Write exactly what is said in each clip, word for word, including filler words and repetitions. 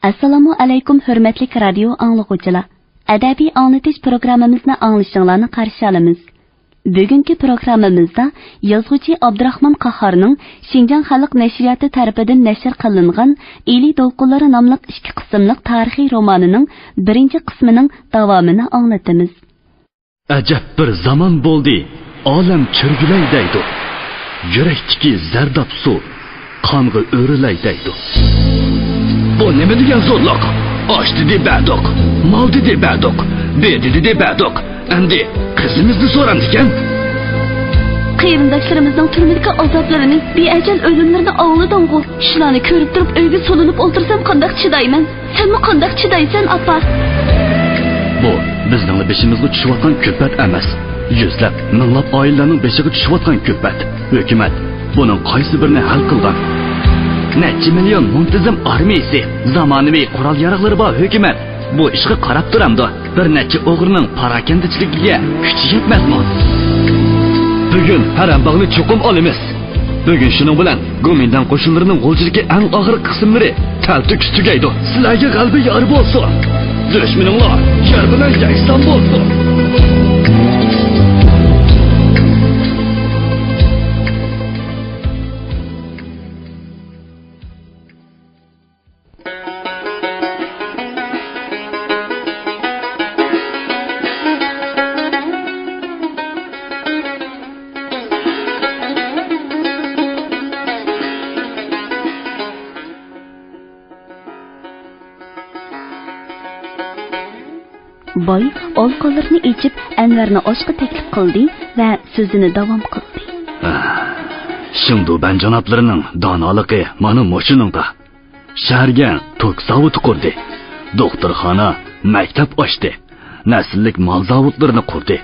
ئەسسالامۇ ئەلەيكۇم، ھۆرمەتلىك رادىيو ئاڭلىغۇچىلار! ئەدەبىي ئاڭلىتىش پروگراممىمىزنى ئاڭلىشىڭلارنى قارشى ئالىمىز. بۈگۈنكى پروگراممىمىزدا يازغۇچى ئابدۇراخمان قاھارنىڭ شىنجاڭ خەلق نەشرىياتى تەرىپىدىن نەشر قىلىنغان ئىلى دولقۇنلىرى ناملىق ئىككى قىسىملىق تارىخىي رومانىنىڭ بىرىنچى قىسمىنىڭ داۋامىنى ئاڭلىتىمىز. ئەجەب بىر زامان بولدى، ئالەم چۆرگۈلەي دەيدۇ. يۈرەكتىكى زەرداب سۇ قانغا ئۆرۈلەي دەيدۇ. بۇ نېمە دېگەن زورلۇق؟ ئاش دېدى بەردۇق، مال دېدى بەردۇق، بېدە دېدى بەردۇق. ئەمدى قىزىمىزنى سورامدىكەن؟ قېرىنداشلىرىمىزنىڭ تۈرمىدىكى ئازابلىرىنى، بىئەجەل ئۆلۈملىرىنى ئاڭلىدىڭغۇ؟ شۇلارنى كۆرۈپ تۇرۇپ ئۆيگە سولىنىپ ئولتۇرسام قانداق چىدايمەن؟ سەنمۇ قانداق چىدايسەن، ئاپا؟ بۇ بىزنىڭلا بېشىمىزغا چۈشۈۋاتقان كۈلپەت ئەمەس. يۈزلەپ، مىڭلاپ ئائىلىلەرنىڭ بېشىغا چۈشۈۋاتقان كۈلپەت. ھۆكۈمەت بۇنىڭ قايسى بىرىنى ھەل قىلغان؟ نەچچە مىليون مۇنتىزىم ئارمىيىسى، زامانىۋى قورال-ياراغلىرى بار ھۆكۈمەت بۇ ئىشقا قاراپ تۇرامدۇ؟ بىر نەچچە ئوغرىنىڭ پاراكەندىچىلىكىگە كۈچى يەتمەسمۇ؟ بۈگۈن ھەرەمباغنى چوقۇم ئالىمىز. بۈگۈن شۇنىڭ بىلەن گومىنداڭ قوشۇنلىرىنىڭ غۇلجىدىكى ئەڭ ئاخىرقى قىسىملىرى تەلتۆكۈس تۈگەيدۇ. سىلەرگە غەلىبە يار بولسۇن! دۈشمىنىڭلار يەر بىلەن يەكسان بولسۇن! باي ئالىقانلىرىنى ئېچىپ، ئەنۋەرنى ئاشقا تەكلىپ قىلدى ۋە سۆزىنى داۋام قىلدى. شېڭدۇبەن جانابلىرىنىڭ دانالىقى مانا مۇشۇنىڭدا. شەھەرگە توك زاۋۇتى قۇردى، دوختۇرخانا، مەكتەپ ئاچتى، نەسىللىك مال زاۋۇتلىرىنى قۇردى.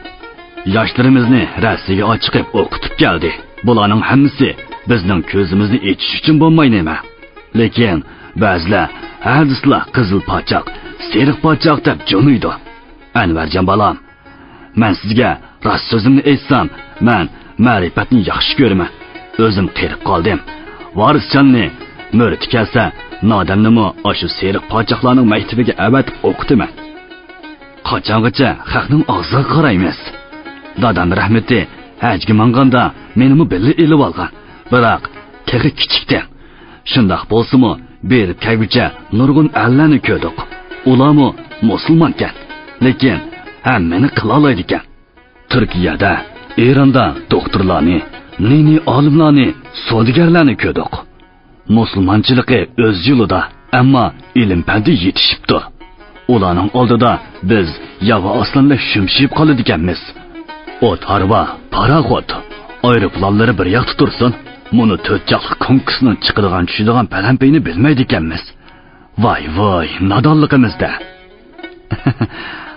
ياشلىرىمىزنى رەسىيە چىقىپ ئوقۇتۇپ كەلدى. بۇلارنىڭ ھەممىسى بىزنىڭ كۆزىمىزنى ئېچىش ئۈچۈن بولماي نېمە؟ لېكىن بەزىلەر ھە دېسىلا قىزىل پاچاق، سېرىق پاچاق دەپ جۆنۇيدۇ. ئەنۋەرجان بالام، مەن سىزگە راست سۆزۈمنى ئېيتسام، مەن مەرىپەتنى ياخشى كۆرىمەن. ئۆزۈم قېرىپ قالدىم. ۋارىسجاننى مۆرىتى كەلسە، نادەمنىمۇ ئاشۇ سېرىق پاچاقلارنىڭ مەكتىپىگە ئەۋەتىپ ئوقۇتىمەن. قاچانغىچە خەقنىڭ ئاغزىغا قارايمىز؟ دادام رەھمىتى ھەجگە ماڭغاندا مېنىمۇ بىللە ئېلىۋالغان. بىراق تېخى كىچىكتىم. شۇنداق بولسىمۇ، بېرىپ كەلگۈچە نۇرغۇن ئەللەرنى كۆردۇق. ئۇلارمۇ مۇسۇلمانكەن، لېكىن ھەممىنى قىلالايدىكەن. تۈركىيەدە، ئىراندا دوختۇرلارنى، دىنىي ئالىملارنى، سودىگەرلەرنى كۆردۇق. مۇسۇلمانچىلىقى ئۆز يولىدا، ئەمما ئىلىم-پەندە يېتىشىپتۇ. ئۇلارنىڭ ئالدىدا بىز ياۋا ئاسلاندەك شۈمشىيىپ قالىدىكەنمىز. ئوت ھارۋا، پاراخوت، ئايروپىلانلىرى بىر ياقتا تۇرسۇن، مۇنۇ تۆت چاقلىق كونكىسنىڭ چىقىدىغان-چۈشىدىغان پەلەمپىيىنى بىلمەيدىكەنمىز. ۋاي، ۋاي، نادانلىقىمىز-دە!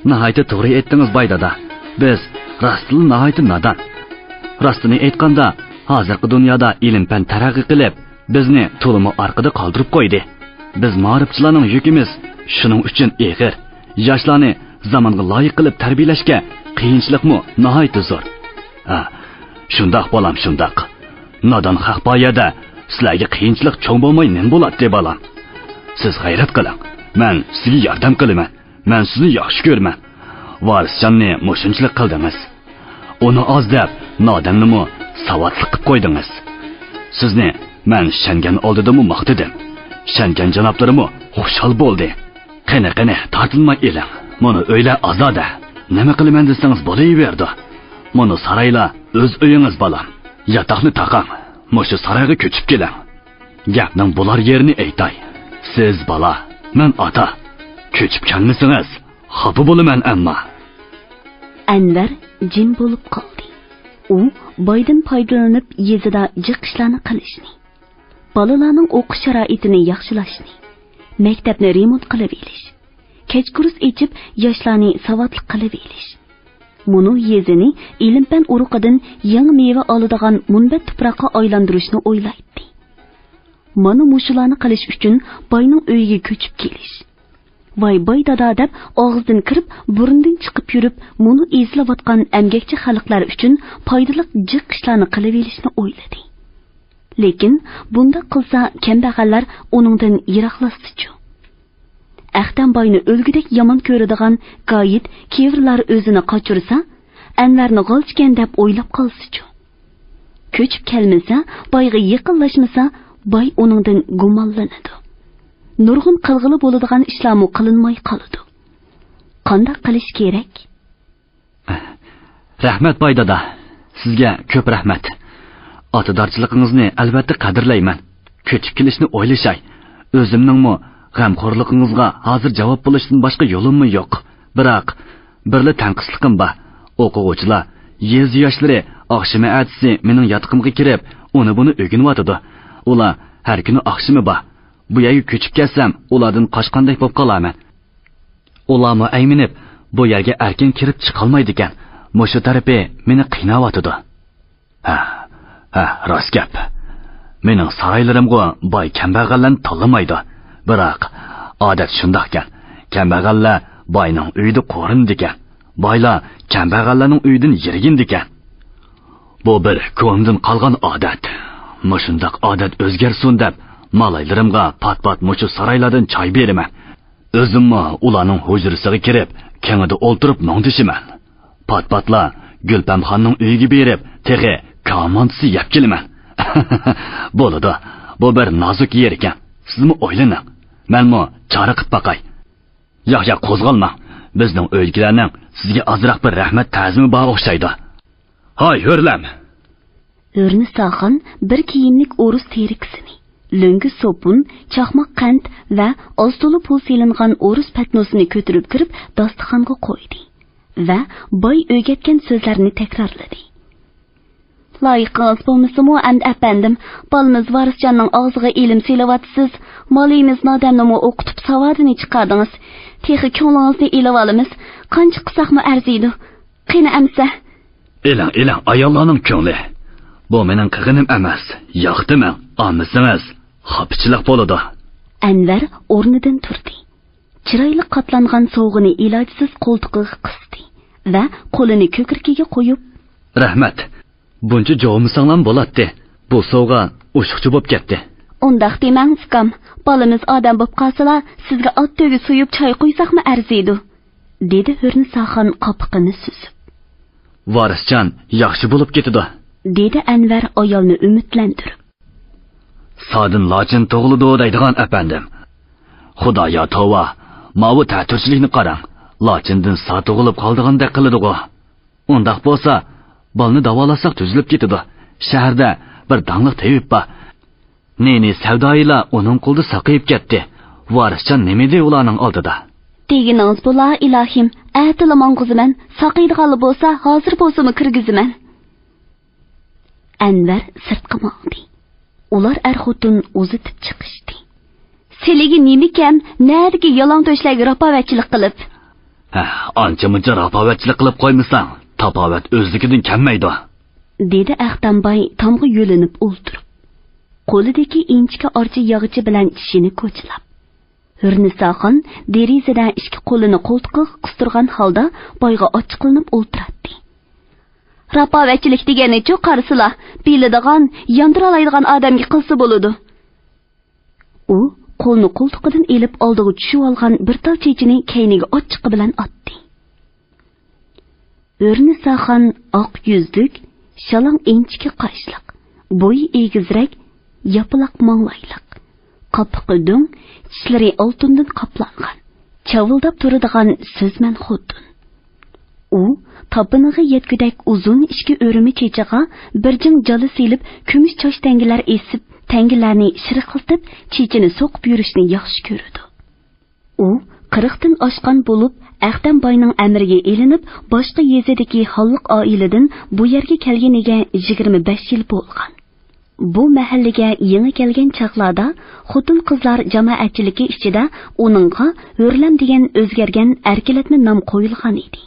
ناھايىتى توغرا ئېيتتىڭىز، باي دادا. بىز راستلا ناھايىتى نادان. راستىنى ئېيتقاندا، ھازىرقى دۇنيادا ئىلىم-پەن تەرەققىي قىلىپ، بىزنى تولىمۇ ئارقىدا قالدۇرۇپ قويدى. بىز مائارىپچىلارنىڭ يۈكىمىز شۇنىڭ ئۈچۈن ئېغىر. ياشلارنى زامانغا لايىق قىلىپ تەربىيەلەشكە قىيىنچىلىقمۇ ناھايىتى زور. ھە، شۇنداق بالام، شۇنداق. نادان خەق بار يەردە سىلەرگە قىيىنچىلىق چوڭ بولماي نېمە بولاتتى، بالام؟ سىز غەيرەت قىلىڭ، مەن سىزگە ياردەم قىلىمەن. مەن سىزنى ياخشى كۆرىمەن. ۋارىسجاننى مۇشۇنچىلىك قىلدىڭىز. ئۇنى ئاز دەپ، نادەمنىمۇ ساۋاتلىق قىپ قويدىڭىز. سىزنى مەن شەنگەن ئالدىدىمۇ ماختىدىم. شەنگەن جانابلىرىمۇ خۇشال بولدى. قېنى، قېنى، تارتىنماي ئېلىڭ. مانا ئۆيلەر ئازادە. نېمە قىلىمەن دېسىڭىز بولۇۋېرىدۇ. مانا سارايلار ئۆز ئۆيىڭىز، بالام. ياتاقنى تاقاڭ. مۇشۇ سارايغا كۆچۈپ كېلىڭ. گەپنىڭ بولار يېرىنى ئېيتاي. سىز بالا، مەن ئاتا. كۆچۈپ كەلمىسىڭىز، خاپا بولىمەن ئەمما. ئەنۋەر جىم بولۇپ قالدى. ئۇ بايدىن پايدىلىنىپ يېزىدا جىق ئىشلارنى قىلىشنى، بالىلارنىڭ ئوقۇش شارائىتىنى ياخشىلاشنى، مەكتەپنى رېمونت قىلىۋېلىش، كەچ كۇرس ئېچىپ ياشلارنى ساۋاتلىق قىلىۋېلىش، مۇنۇ يېزىنى ئىلىم-پەن ئۇرۇقىدىن يېڭى مېۋە ئالىدىغان مۇنبەت تۇپراققا ئايلاندۇرۇشنى ئويلايتتى. مانا مۇشۇلارنى قىلىش ئۈچۈن باينىڭ ئۆيىگە كۆچۈپ كېلىش. ۋاي باي دادا دەپ ئاغزىدىن كىرىپ، بۇرنىدىن چىقىپ يۈرۈپ، مۇنۇ ئېزىلىۋاتقان ئەمگەكچى خەلقلەر ئۈچۈن پايدىلىق جىق ئىشلارنى قىلىۋېلىشنى ئويلىدى. لېكىن بۇنداق قىلسا كەمبەغەللەر ئۇنىڭدىن يىراقلاشسىچۇ؟ ئەختەم باينى ئۆلگۈدەك يامان كۆرىدىغان گايىت كېۋىرلار ئۆزىنى قاچۇرسا، ئەنۋەرنى غالچىكەن دەپ ئويلاپ قالسىچۇ؟ كۆچۈپ كەلمىسە، بايغا يېقىنلاشمىسا، باي ئۇنىڭدىن گۇمانلىنىدۇ. نۇرغۇن قىلغىلى بولىدىغان ئىشلارمۇ قىلىنماي قالىدۇ. قانداق قىلىش كېرەك؟ رەھمەت، باي دادا. سىزگە كۆپ رەھمەت. ئاتىدارچىلىقىڭىزنى ئەلۋەتتە قەدىرلەيمەن. كۆچۈپ كېلىشنى ئويلىشاي. ئۆزۈمنىڭمۇ غەمخورلۇقىڭىزغا ھازىر جاۋاب بولۇشتىن باشقا يولۇممۇ يوق. بىراق، بىرلا تەنقىسلىقىم بار. ئوقۇغۇچىلار، يېزا ياشلىرى ئاخشىمى ئەتىسى مېنىڭ ياتىقىمغا كىرىپ، ئۇنى-بۇنى ئۆگىنىۋاتىدۇ. ئۇلار ھەر كۈنى ئاخشىمى بار. بۇ يەرگە كۆچۈپ كەلسەم، ئۇلاردىن قاچقاندەك بولۇپ قالارمەن. ئۇلارمۇ ئەيمىنىپ، بۇ يەرگە ئەركىن كىرىپ چىقالمايدىكەن. مۇشۇ تەرىپى مېنى قىيناۋاتىدۇ. ھە، ھە، راست گەپ. مېنىڭ سارايلىرىمغۇ باي كەمبەغەللەرنى تاللىمايدۇ. بىراق، ئادەت شۇنداقكەن. كەمبەغەللەر باينىڭ ئۆيىدە قورۇنىدىكەن. بايلار كەمبەغەللەرنىڭ ئۆيىدىن يىرگىنىدىكەن. بۇ بىر كونىدىن قالغان ئادەت. مۇشۇنداق ئادەت ئۆزگەرسۇن دەپ، مالايلىرىمغا پات-پات مۇشۇ سارايلاردىن چاي بېرىمەن. ئۆزۈممۇ ئۇلارنىڭ ھۇجرىسىغا كىرىپ، كېڭىدە ئولتۇرۇپ مۇڭدىشىمەن. پات-پاتلا گۈلپەمخاننىڭ ئۆيىگە بېرىپ، تېخى كامانتىسى يەپ كېلىمەن. بولىدۇ، بۇ بىر نازۇك يېرىكەن. سىزمۇ ئويلىنىڭ. مەنمۇ چارە قىپ باقاي. ياق، ياق، قوزغالماڭ. بىزنىڭ ئۆيدىكىلەرنىڭ سىزگە ئازراق بىر رەھمەت تەزىمى بار ئوخشايدۇ. ھاي، ھۆرلەم! ھۆرنىساخان بىر كىيىملىك ئورۇس تېرىكىسىنى، لۆڭگە سوپۇن، چاقماق قەنت ۋە ئاز-تولا پۇل سېلىنغان ئورۇس پەتنۇسىنى كۆتۈرۈپ كىرىپ، داستىخانغا قويدى ۋە باي ئۆگەتكەن سۆزلەرنى تەكرارلىدى. لايىقىڭىز بولمىسىمۇ، ئەمدى ئەپەندىم، بالىمىز ۋارىسجاننىڭ ئاغزىغا ئېلىم سېلىۋاتىسىز. مالايىمىزنى ئادەمنىمۇ ئوقۇتۇپ ساۋادىنى چىقاردىڭىز. تېخى كۆڭلىڭىزنى ئېلىۋالىمىز. قانچە قىلساقمۇ ئەرزىيدۇ. قېنى ئەمسە. ئېلىڭ، ئېلىڭ، ئاياللارنىڭ كۆڭلى. بۇ مېنىڭ قىلغىنىم ئەمەس. ياقتى مەن، ئالمىسىڭىز، خاپىچىلىق بولىدۇ. ئەنۋەر ئورنىدىن تۇردى. چىرايلىق قاتلانغان سوۋغىنى ئىلاجسىز قولتۇقىغا قىستى ۋە قولىنى كۆكرىكىگە قويۇپ، رەھمەت. بۇنچە جوۋىمىساڭلام بولاتتى. بۇ سوۋغا ئوشۇقچە بوپ كەتتى. ئۇنداق دېمەڭ، ئۇكام. بالىمىز ئادەم بوپ قالسىلا، سىزگە ئات تۆگە سويۇپ چاي قۇيساقمۇ ئەرزىيدۇ، دېدى ھۆرنىساخان قاپىقىنى سۈزۈپ. ۋارىسجان ياخشى بولۇپ كېتىدۇ، دېدى ئەنۋەر ئايالنى ئۈمىدلەندۈرۈپ. سادىن لاچىن تۇغۇلىدۇ دەيدىغان ئەپەندىم. خۇدايا توۋا، ماۋۇ تەتۈرچىلىكنى قاراڭ. لاچىندىن سا تۇغۇلۇپ قالىدىغاندەك قىلىدىغۇ. ئۇنداق بولسا، بالىنى داۋالاتساق تۈزۈلۈپ كېتىدۇ. شەھەردە بىر داڭلىق تېۋىپ بار. نى-نى سەۋدايىلار ئۇنىڭ قولىدا ساقىيىپ كەتتى. ۋارىسجان نېمىدى ئۇلارنىڭ ئالدىدا؟ دېگىنىڭىز بولا، ئىلاھىم، ئەتىلا ماڭغۇزىمەن، ساقىيدىغانلا بولسا، ھازىر بولسىمۇ كىرگۈزىمەن. ئەنۋەر سىرتقا ماڭدى. ئۇلار ئەر-خوتۇن ئۇزىتىپ چىقىشتى. سىلىگە نېمىكەم، نەدىكى يالاڭ تۆشلەرگە راپاۋەتچىلىك قىلىپ؟ ھە، ئانچە-مۇنچە راپاۋەتچىلىك قىلىپ قويمىساڭ، تاپاۋەت ئۆزلۈكىدىن كەلمەيدۇ، دېدى ئەختەمباي تامغا يۆلىنىپ ئولتۇرۇپ، قولىدىكى ئىنچىكە ئارچا ياغىچى بىلەن چىشىنى كوچىلاپ. ھۆرنىساخان دېرىزىدە ئىككى قولىنى قولتۇقىغا قىستۇرغان ھالدا بايغا ئاچچىقلىنىپ ئولتۇراتتى. راپاۋەتچىلىك دېگەننىچۇ قارىسىلا، بىلىدىغان، ياندۇرالايدىغان ئادەمگە قىلسا بولىدۇ. ئۇ قولىنى قولتۇقىدىن ئېلىپ ئالدىغا چۈشۈۋالغان بىر تال چېچىنى كەينىگە ئاچچىقى بىلەن ئاتتى. ھۆرنىساخان ئاق يۈزلۈك، شالاڭ ئىنچىكە قاشلىق، بويى ئېگىزرەك، ياپىلاق ماڭلايلىق، قاپىقى دۆڭ، چىشلىرى ئالتۇندىن قاپلانغان، چاۋۇلداپ تۇرىدىغان سۆزمەن خوتۇن. ئۇ تاپىنىغا يەتكۈدەك ئۇزۇن ئىككى ئۆرمە چېچىغا بىر جىڭ جالا سېلىپ، كۈمۈش چاچ تەڭگىلەر ئېسىپ، تەڭگىلەرنى شىرقىلتىپ، چېچىنى سوقۇپ يۈرۈشنى ياخشى كۆرىدۇ. ئۇ قىرىقتىن ئاشقان بولۇپ، ئەختەم باينىڭ ئەمرىگە ئېلىنىپ، باشقا يېزىدىكى خانلىق ئائىلىدىن بۇ يەرگە كەلگىنىگە يىگىرمە بەش يىل بولغان. بۇ مەھەللىگە يېڭى كەلگەن چاغلاردا خوتۇن-قىزلار جامائەتچىلىكى ئىچىدە ئۇنىڭغا ھۆرلەم دېگەن ئۆزگەرگەن ئەركىلەتمە نام قويۇلغان ئىدى.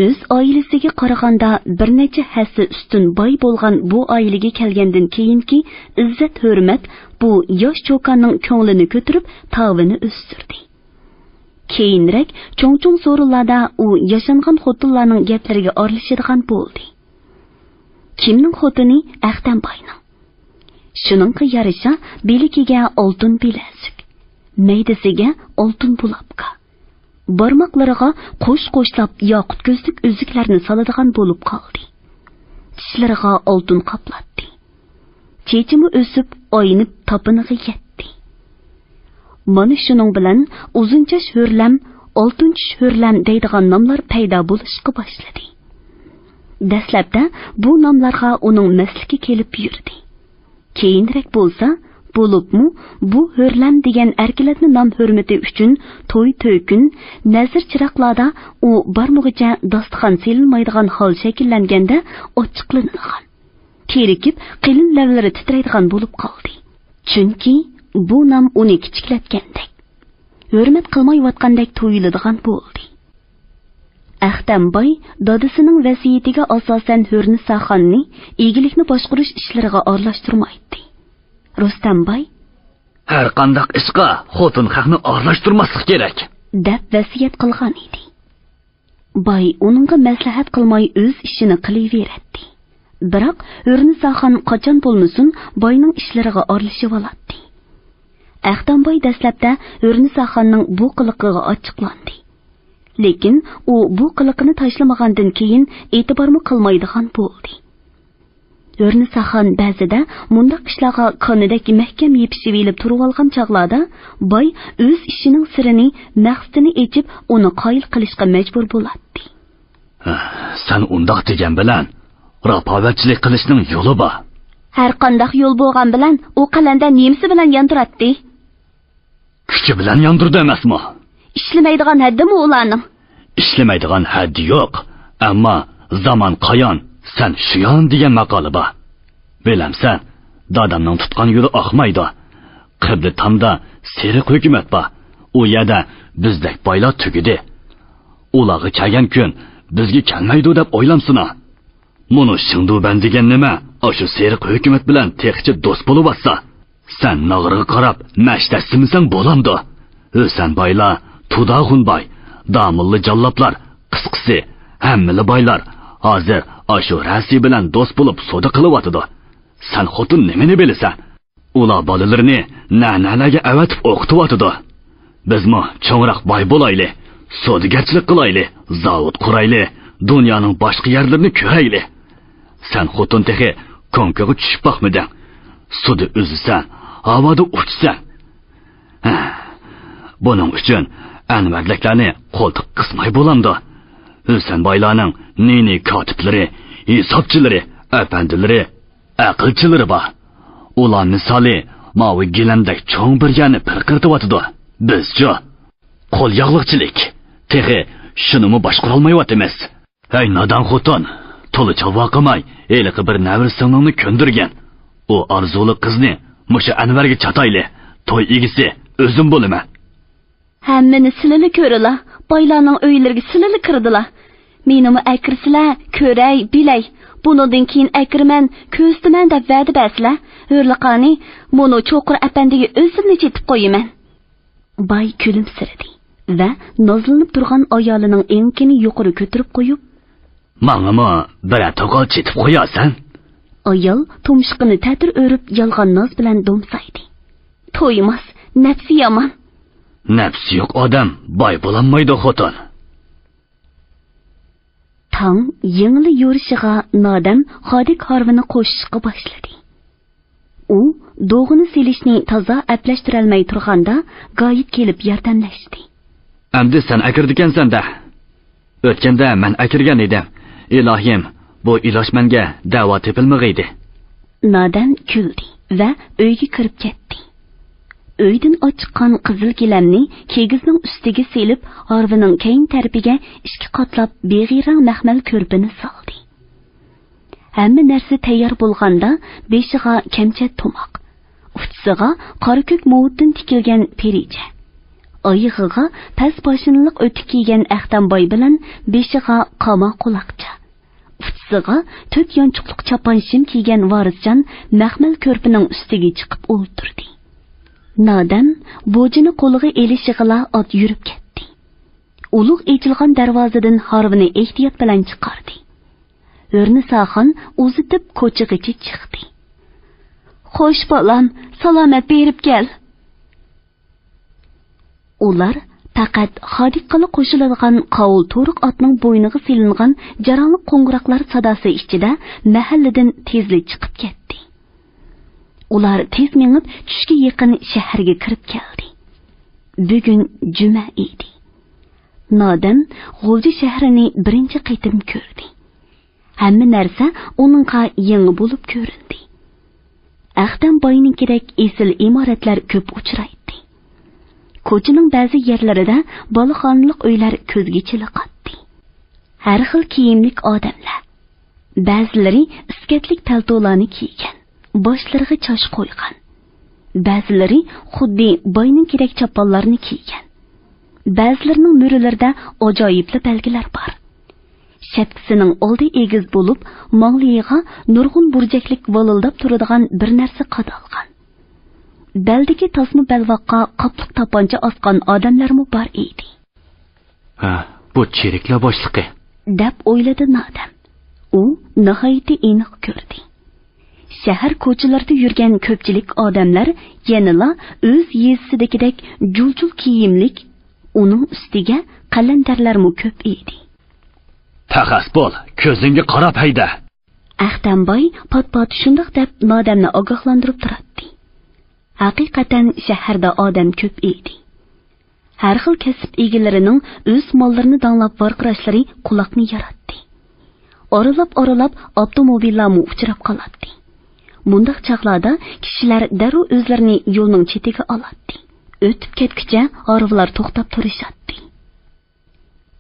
ئۆز ئائىلىسىگە قارىغاندا بىر نەچچە ھەسسە ئۈستۈن باي بولغان بۇ ئائىلىگە كەلگەندىن كېيىنكى ئىززەت-ھۆرمەت بۇ ياش چوكاننىڭ كۆڭلىنى كۆتۈرۈپ، تاۋىنى ئۆستۈردى. كېيىنرەك چوڭ-چوڭ سورۇنلاردا ئۇ ياشانغان خوتۇنلارنىڭ گەپلىرىگە ئارىلىشىدىغان بولدى. كىمنىڭ خوتۇنى؟ ئەختەم باينىڭ. شۇنىڭغا يارىشا بىلىكىگە ئالتۇن بىلەزۈك، مەيدىسىگە ئالتۇن بۇلاپكا، بارماقلىرىغا قوش-قوشلاپ ياقۇت كۆزلۈك ئۈزۈكلەرنى سالىدىغان بولۇپ قالدى. چىشلىرىغا ئالتۇن قاپلاتتى. چېچىمۇ ئۆسۈپ، ئاينىپ تاپىنىغا يەتتى. مانا شۇنىڭ بىلەن ئۇزۇن چاچ ھۆرلەم، ئالتۇن چىش ھۆرلەم دەيدىغان ناملار پەيدا بولۇشقا باشلىدى. دەسلەپتە بۇ ناملارغا ئۇنىڭ مەستلىكى كېلىپ يۈردى. كېيىنرەك بولسا، بولۇپمۇ بۇ ھۆرلەم دېگەن ئەركىلەتمە نام ھۆرمىتى ئۈچۈن توي-تۆكۈن، نەزىر-چىراغلاردا ئۇ بارمىغۇچە داستىخان سېلىنمايدىغان ھال شەكىللەنگەندە ئاچچىقلىنىدىغان، تېرىكىپ قېلىن لەۋلىرى تىترەيدىغان بولۇپ قالدى. چۈنكى بۇ نام ئۇنى كىچىكلەتكەندەك، ھۆرمەت قىلمايۋاتقاندەك تۇيۇلىدىغان بولدى. ئەختەمباي دادىسىنىڭ ۋەسىيىتىگە ئاساسەن ھۆرنىساخاننى ئىگىلىكنى باشقۇرۇش ئىشلىرىغا ئارىلاشتۇرمايتتى. رۇستەمباي، ھەر قانداق ئىشقا خوتۇن خەقنى ئارىلاشتۇرماسلىق كېرەك، دەپ ۋەسىيەت قىلغان ئىدى. باي ئۇنىڭغا مەسلىھەت قىلماي ئۆز ئىشىنى قىلىۋېرەتتى. بىراق ھۆرنىساخان قاچان بولمىسۇن باينىڭ ئىشلىرىغا ئارىلىشىۋالاتتى. ئەختەمباي دەسلەپتە ھۆرنىساخاننىڭ بۇ قىلىقىغا ئاچچىقلاندى. لېكىن ئۇ بۇ قىلىقىنى تاشلىمىغاندىن كېيىن ئېتىبارمۇ قىلمايدىغان بولدى. ھۆرنىساخان بەزىدە مۇنداق ئىشلارغا كانىدەك مەھكەم يېپىشىۋېلىپ تۇرۇۋالغان چاغلاردا، باي ئۆز ئىشىنىڭ سىرىنى، مەقسىتىنى ئېچىپ، ئۇنى قايىل قىلىشقا مەجبۇر بولاتتى. سەن ئۇنداق دېگەن بىلەن، راپاۋەتچىلىك قىلىشنىڭ يولى بار. ھەر قانداق يول بولغان بىلەن، ئۇ قەلەندەر نېمىسى بىلەن ياندۇراتتى؟ كۈچى بىلەن ياندۇرىدۇ ئەمەسمۇ؟ ئىشلىمەيدىغان ھەددىمۇ ئۇلارنىڭ؟ ئىشلىمەيدىغان ھەددى يوق. ئەمما زامان قايان، سەن شۇيان دېگەن ماقالە بار. بىلەمسەن، دادامنىڭ تۇتقان يولى ئاقمايدۇ. قىبلە تامدا سېرىق ھۆكۈمەت بار. ئۇ يەردە بىزدەك بايلار تۈگىدى. ئۇلارغا كەلگەن كۈن بىزگە كەلمەيدۇ دەپ ئويلامسىنا؟ مۇنۇ شېڭدۇبەن دېگەن نېمە؟ ئاشۇ سېرىق ھۆكۈمەت بىلەن تېخىچە دوست بولۇۋاتسا، سەن ناغرىغا قاراپ مەشتەسلىمىسەڭ بولامدۇ؟ ھۈسەن بايلار، تۇداغۇن باي، داموللا جاللاتلار، قىسقىسى، ھەممىلا بايلار ھازىر ئاشۇ رەسى بىلەن دوست بولۇپ سودا قىلىۋاتىدۇ. سەن خوتۇن نېمىنى بىلىسەن؟ ئۇلار بالىلىرىنى نە-نەلەرگە ئەۋەتىپ ئوقۇتۇۋاتىدۇ. بىزمۇ چوڭراق باي بولايلى، سودىگەرچىلىك قىلايلى، زاۋۇت قۇرايلى، دۇنيانىڭ باشقا يەرلىرىنى كۆرەيلى. سەن خوتۇن تېخى كوڭكىغا چۈشۈپ باقمىدىڭ. سۇدا ئۈزىسەن، ھاۋادا ئۇچىسەن. ھە، بۇنىڭ ئۈچۈن ئەنۋەردەكلەرنى قولتۇق قىسماي بولامدۇ؟ ھۈسەن بايلارنىڭ نى-نى كاتىپلىرى، ھېسابچىلىرى، ئەپەندىلىرى، ئەقىلچىلىرى بار. ئۇلار مىسالى ماۋۇ گىلەمدەك چوڭ بىر يەرنى پىرقىرىتىۋاتىدۇ. بىزچۇ؟ قول ياغلىقچىلىك. تېخى شۇنىمۇ باشقۇرالمايۋاتىمىز. ھەي، نادان خوتۇن، تولا چالۋاقىماي، ھېلىقى بىر نەۋرە سىڭلىڭنى كۆندۈرگىن. ئۇ ئارزۇلۇق قىزنى مۇشۇ ئەنۋەرگە چاتايلى. توي ئىگىسى ئۆزۈم بولىمەن. ھەممىنى سىلىلا كۆرىلا، بايلارنىڭ ئۆيلىرىگە سىلىلا كىردىلا. مېنىمۇ ئەكىرسىلە، كۆرەي، بىلەي. بۇنىڭدىن كېيىن ئەكىرىمەن، كۆزىتىمەن دەپ ۋەدە بەرسىلە، ھۆرلىقانى، مۇنۇ چوقۇر ئەپەندىگە ئۆزۈمنى چېتىپ قويىمەن. باي كۈلۈمسىرىدى ۋە نازلىنىپ تۇرغان ئايالىنىڭ ئېڭىكىنى يۇقىرى كۆتۈرۈپ قويۇپ، ماڭىمۇ بىرەر توقال چېتىپ قويارسەن؟ ئايال تۇمشۇقىنى تەتۈر ئۆرۈپ، يالغان ناز بىلەن دومسايدى. تويماس، نەپسى يامان. نەپسى يوق ئادەم باي بولالمايدۇ، خوتۇن. تاڭ يېڭىلا يورۇشىغا نادەم خادىك ھارۋىنى قوشۇشقا باشلىدى. ئۇ دوغىنى سېلىشنى تازا ئەپلەشتۈرەلمەي تۇرغاندا، گايىت كېلىپ ياردەملەشتى. ئەمدى سەن ئەكىرىدىكەنسەن-دە. ئۆتكەندە مەن ئەكىرگەن ئىدىم. ئىلاھىم، بۇ ئىلاج مەنگە دەۋا تېپىلمىغىيدى. نادەم كۈلدى ۋە ئۆيگە كىرىپ كەتتى. ئۆيدىن ئاچىققان قىزىل گىلەمنى كىگىزنىڭ ئۈستىگە سېلىپ، ھارۋىنىڭ كەينى تەرىپىگە ئىككى قاتلاپ بېغىرەڭ مەخمەل كۆرپىنى سالدى. ھەممە نەرسە تەييار بولغاندا، بېشىغا كەمچەت تۇماق، ئۇچىسىغا قارا كۆك مۇۋىتتىن تىكىلگەن پېرىچە، ئايىغىغا پەس پاشنىلىق ئۆتۈك كىيگەن ئەختەمباي بىلەن بېشىغا قاما قۇلاقچا، ئۇچىسىغا تۆت يانچۇقلۇق چاپان شىم كىيگەن ۋارىسجان مەخمەل كۆرپىنىڭ ئۈستىگە چىقىپ ئولتۇردى. نادەم بوجىنى قولىغا ئېلىشىغىلا ئات يۈرۈپ كەتتى. ئۇلۇغ ئېچىلغان دەرۋازىدىن ھارۋىنى ئېھتىيات بىلەن چىقاردى. ھۆرنىساخان ئۇزىتىپ كوچىغىچە چىقتى. خوش، بالام، سالامەت بېرىپ كەل. ئۇلار پەقەت خادىكقىلا قوشۇلىدىغان قاۋۇل تورۇق ئاتنىڭ بوينىغا سېلىنغان جاراڭلىق قوڭغۇراقلار ساداسى ئىچىدە مەھەللىدىن تېزلا چىقىپ كەتتى. ئۇلار تېز مېڭىپ، چۈشكە يېقىن شەھەرگە كىرىپ كەلدى. بۈگۈن جۈمە ئىدى. نادەم غۇلجا شەھىرىنى بىرىنچى قېتىم كۆردى. ھەممە نەرسە ئۇنىڭغا يېڭى بولۇپ كۆرۈندى. ئەختەم باينىڭكىدەك ئېسىل ئىمارەتلەر كۆپ ئۇچرايتتى. كوچىنىڭ بەزى يەرلىرىدە بالىخانىلىق ئۆيلەر كۆزگە چېلىقاتتى. ھەر خىل كىيىملىك ئادەملەر. بەزىلىرى ئىسكەتلىك پەلتولارنى كىيگەن، باشلىرىغا چاچ قويغان. بەزىلىرى خۇددى باينىڭكىدەك چاپانلارنى كىيگەن. بەزىلىرىنىڭ مۈرىلىرىدە ئاجايىپلا بەلگىلەر بار. شەپكىسىنىڭ ئالدى ئېگىز بولۇپ، ماڭلىيىغا نۇرغۇن بۇرجەكلىك ۋالىلداپ تۇرىدىغان بىر نەرسە قادالغان. بەلدىكى تاسما بەلۋاققا قاپلىق تاپانچا ئاسقان ئادەملەرمۇ بار ئىدى. ھە، بۇ چېرىكلەر باشلىقى. دەپ ئويلىدى نادەم. ئۇ ناھايىتى ئېنىق كۆردى. شەھەر كوچىلىرىدا يۈرگەن كۆپچىلىك ئادەملەر يەنىلا ئۆز يېزىسىدىكىدەك جۇل-جۇل كىيىملىك، ئۇنىڭ ئۈستىگە قەلەندەرلەرمۇ كۆپ ئىدى. پەخەس بول، كۆزۈڭگە قاراپ ھەيدە! ئەختەمباي پات-پات شۇنداق دەپ نادەمنى ئاگاھلاندۇرۇپ تۇراتتى. ھەقىقەتەن شەھەردە ئادەم كۆپ ئىدى. ھەر خىل كەسىپ ئىگىلىرىنىڭ ئۆز ماللىرىنى داڭلاپ ۋارقىراشلىرى قۇلاقنى ياراتتى. ئارىلاپ-ئارىلاپ ئاپتوموبىللارمۇ ئۇچراپ قالاتتى. مۇنداق چاغلاردا كىشىلەر دەررۇ ئۆزلىرىنى يولنىڭ چېتىگە ئالاتتى. ئۆتۈپ كەتكۈچە ھارۋىلار توختاپ تۇرۇشاتتى.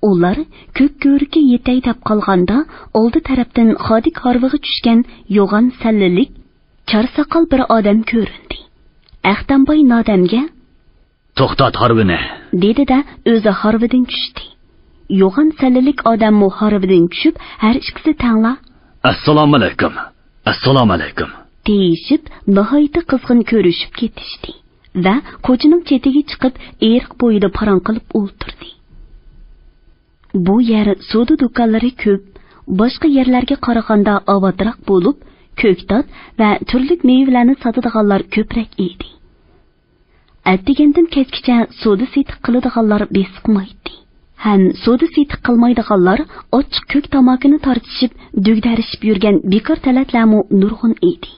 ئۇلار كۆك كۆۋرۈككە يېتەي دەپ قالغاندا، ئالدى تەرەپتىن خادىك ھارۋىغا چۈشكەن يوغان سەللىلىك، چار ساقال بىر ئادەم كۆرۈندى. ئەختەمباي نادەمگە، توختات ھارۋىنى! دېدى-دە، ئۆزى ھارۋىدىن چۈشتى. يوغان سەللىلىك ئادەممۇ ھارۋىدىن چۈشۈپ، ھەر ئىككىسى تەڭلا، ئەسسالامۇئەلەيكۇم! ئەسسالامۇئەلەيكۇم! دېيىشىپ، ناھايىتى قىزغىن كۆرۈشۈپ كېتىشتى ۋە كوچىنىڭ چېتىگە چىقىپ، ئېرىق بويىدا پاراڭ قىلىپ ئولتۇردى. بۇ يەر سودا دۇكانلىرى كۆپ، باشقا يەرلەرگە قارىغاندا ئاۋاتراق بولۇپ، كۆكتات ۋە تۈرلۈك مېۋىلەرنى ساتىدىغانلار كۆپرەك ئىدى. ئەتىگەندىن كەچكىچە سودا سېتىق قىلىدىغانلار بېسىقمايتتى. ھەم سودا سېتىق قىلمايدىغانلار ئاچچىق كۆك تاماكىنى تارتىشىپ، دۈگدەرىشىپ يۈرگەن بىكار تەلەتلەرمۇ نۇرغۇن ئىدى.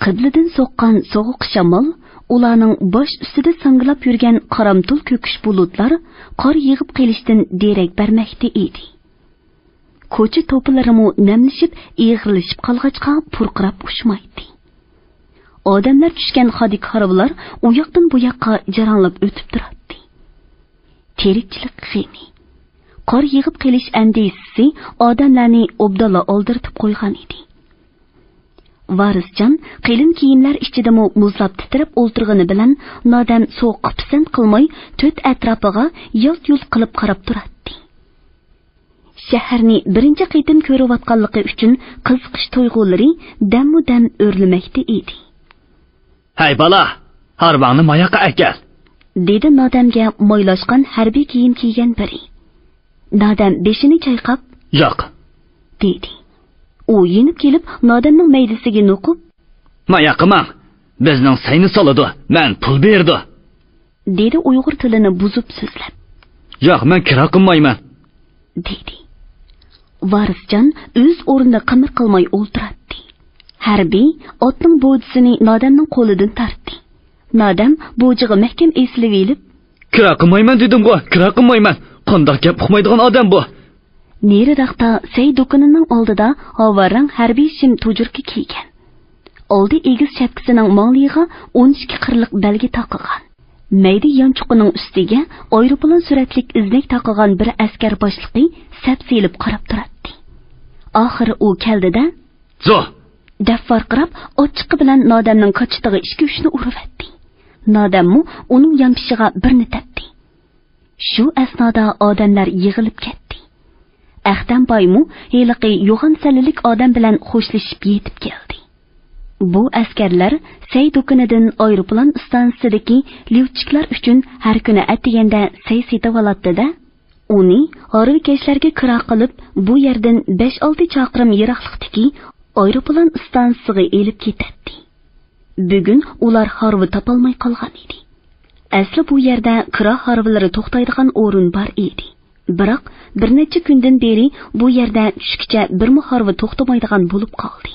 قىبلىدىن سوققان سوغۇق شامال، ئۇلارنىڭ باش ئۈستىدە ساڭگىلاپ يۈرگەن قارامتۇل كۆكۈش بۇلۇتلار قار يېغىپ قېلىشتىن دېرەك بەرمەكتە ئىدى. كوچا توپىلىرىمۇ نەملىشىپ، ئېغىرلىشىپ قالغاچقا، پۇرقىراپ ئۇچمايتتى. ئادەملەر چۈشكەن خادىك ھارۋىلار ئۇ ياقتىن بۇ ياققا جاراڭلاپ ئۆتۈپ تۇراتتى. تىرىكچىلىك غېمى، قار يېغىپ قېلىش ئەندىشىسى ئادەملەرنى ئوبدانلا ئالدىرىتىپ قويغان ئىدى. ۋارىسجان قېلىن كىيىملەر ئىچىدىمۇ مۇزلاپ تىترەپ ئولتۇرغىنى بىلەن، نادەم سوغۇققا پىسەنت قىلماي، تۆت ئەتراپىغا يالت-يۇلت قىلىپ قاراپ تۇراتتى. شەھەرنى بىرىنچى قېتىم كۆرۈۋاتقانلىقى ئۈچۈن قىزىقىش تۇيغۇلىرى دەممۇ دەم ئۆرلىمەكتە ئىدى. ھەي بالا، ھارۋاڭنى ماياققا ئەكەل! دېدى نادەمگە مايلاشقان ھەربىي كىيىم كىيگەن بىرى. نادەم بېشىنى چايقاپ، ياق! دېدى. ئۇ يېنىپ كېلىپ، نادەمنىڭ مەيدىسىگە نوقۇپ، ماياققا ماڭ! بىزنىڭ سەينى سالىدۇ، مەن پۇل بېرىدۇ! دېدى ئۇيغۇر تىلىنى بۇزۇپ سۆزلەپ. ياق، مەن كىرا قىلمايمەن! دېدى. ۋارىسجان ئۆز ئورنىدا قىمىر قىلماي ئولتۇراتتى. ھەربىي ئاتنىڭ بوجىسىنى نادەمنىڭ قولىدىن تارتتى. نادەم بوجىغا مەھكەم ئېسىلىۋېلىپ، كىرا قىلمايمەن دېدىمغۇ، كىرا قىلمايمەن! قانداق گەپ ئۇقمايدىغان ئادەم بۇ! نېرىراقتا سەي دۇكىنىنىڭ ئالدىدا ھاۋا رەڭ ھەربىي شىم تۇجۇركا كىيگەن، ئالدى ئېگىز شەپكىسىنىڭ ماڭلىيىغا ئون ئىككى قىرلىق بەلگە تاقىغان، مەيدە يانچۇقىنىڭ ئۈستىگە ئايروپىلان سۈرەتلىك ئىزنەك تاقىغان بىر ئەسكەر باشلىقى سەپ سېلىپ قاراپ تۇراتتى. ئاخىرى ئۇ كەلدى-دە، زو! دەپ ۋارقىراپ، ئاچچىقى بىلەن نادەمنىڭ كاچىتىغا ئىككى-ئۈچنى ئۇرۇۋەتتى. نادەممۇ ئۇنىڭ يانپېشىغا بىرنى تەپتى. شۇ ئەسنادا ئادەملەر يىغىلىپ كەتتى. ئەختەمبايمۇ ھېلىقى يوغان سەللىلىك ئادەم بىلەن خوشلىشىپ يېتىپ كەلدى. بۇ ئەسكەرلەر سەي دۇكىنىدىن ئايروپىلان ئىستانسىسىدىكى ليۇچىكلار ئۈچۈن ھەر كۈنى ئەتىگەندە سەي سېتىۋالاتتى-دە، ئۇنى ھارۋىكەشلەرگە كىرا قىلىپ، بۇ يەردىن بەش-ئالتە چاقىرىم يىراقلىقتىكى ئايروپىلان ئىستانسىسىغا ئېلىپ كېتەتتى. بۈگۈن ئۇلار ھارۋا تاپالماي قالغان ئىدى. ئەسلى بۇ يەردە كىرا ھارۋىلىرى توختايدىغان ئورۇن بار ئىدى. بىراق، بىر نەچچە كۈندىن بېرى بۇ يەردە چۈشكىچە بىرمۇ ھارۋا توختىمايدىغان بولۇپ قالدى.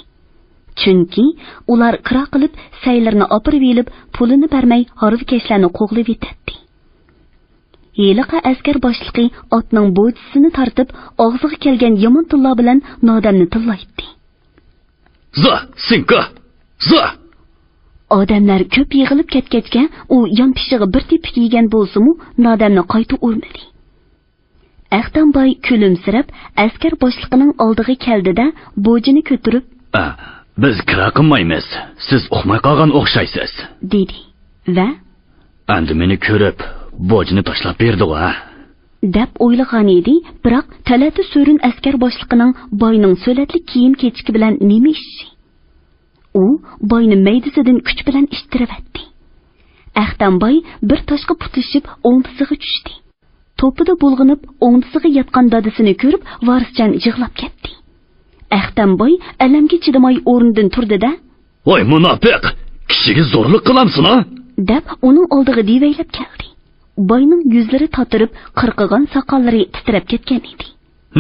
چۈنكى ئۇلار كىرا قىلىپ، سەيلىرىنى ئاپىرىۋېلىپ، پۇلىنى بەرمەي، ھارۋىكەشلەرنى قوغلىۋېتەتتى. ھېلىقى ئەسكەر باشلىقى ئاتنىڭ بوجىسىنى تارتىپ، ئاغزىغا كەلگەن يامان تىللار بىلەن نادەمنى تىللايتتى. زا، سىنكا! زا! ئادەملەر كۆپ يىغىلىپ كەتكەچكە، ئۇ يانپېشىغا بىر تېپىك يېگەن بولسىمۇ، نادەمنى قايتا ئۇرمىدى. ئەختەم باي كۈلۈمسىرەپ، ئەسكەر باشلىقىنىڭ ئالدىغا كەلدى-دە، بوجىنى كۆتۈرۈپ، «ئە، بىز كىرا قىلمايمىز. سىز ئۇقماي قالغان ئوخشايسىز.» دېدى ۋە، «ئەمدى مېنى كۆرۈپ، بوجىنى تاشلاپ بېرىدىغۇ، ھە؟» دەپ ئويلىغانىدى، بىراق تەلەتە سۆرۈن ئەسكەر باشلىقىنىڭ باينىڭ سۆلەتلىك كىيىم-كېچىكى بىلەن نېمە ئىشى؟ ئۇ باينى مەيدىسىدىن كۈچ بىلەن ئىتتىرىۋەتتى. ئەختەم باي بىر تاشقا پۇتلىشىپ ئوڭدىسىغا چۈشتى. توپىدا بۇلغىنىپ ئوڭدىسىغا ياتقان دادىسىنى كۆرۈپ ۋارىسجان يىغلاپ كەتتى. ئەختەم باي ئەلەمگە چىدىماي ئورنىدىن تۇردى-دە، «ۋاي مۇناپىق! كىشىگە زورلۇق قىلامسىنا؟» دەپ ئۇنىڭ ئالدىغا دېۋەيلەپ كەلدى. باينىڭ يۈزلىرى تاتىرىپ، قىرقىغان ساقاللىرى تىترەپ كەتكەن ئىدى.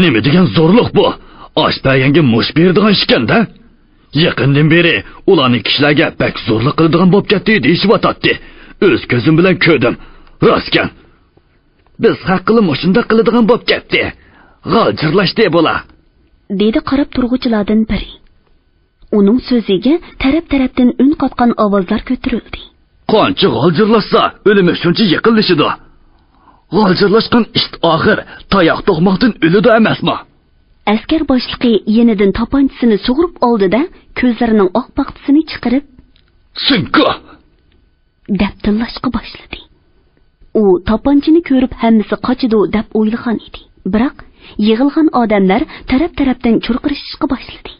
«نېمە دېگەن زورلۇق بۇ؟ ئاش بەرگەنگە مۇش بېرىدىغان ئىكەن-دە! يېقىندىن بېرى ئۇلارنى كىشىلەرگە بەك زورلۇق قىلىدىغان بولۇپ كەتتى دېيىشىۋاتاتتى. ئۆز كۆزۈم بىلەن كۆردۈم. راستكەن. بىز ھەققىلا مۇشۇنداق قىلىدىغان بولۇپ كەتتى. غالجىرلاشتى بۇلار.» دېدى قاراپ تۇرغۇچىلاردىن بىرى. ئۇنىڭ سۆزىگە تەرەپ-تەرەپتىن ئۈن قاتقان ئاۋازلار كۆتۈرۈلدى. «قانچە غالجىرلاشسا، ئۆلۈمى شۇنچە يېقىنلىشىدۇ. غالجىرلاشقان ئىت ئاخىر تاياق توقماقتىن ئۆلىدۇ ئەمەسمۇ؟» ئەسكەر باشلىقى يېنىدىن تاپانچىسىنى سۇغۇرۇپ ئالدى-دە، كۆزلىرىنىڭ ئاق پاختىسىنى چىقىرىپ، «سىنكا!» دەپ تىللاشقا باشلىدى. ئۇ تاپانچىنى كۆرۈپ ھەممىسى قاچىدۇ دەپ ئويلىغان ئىدى. بىراق يىغىلغان ئادەملەر تەرەپ-تەرەپتىن چۇرقىرىشىشقا باشلىدى.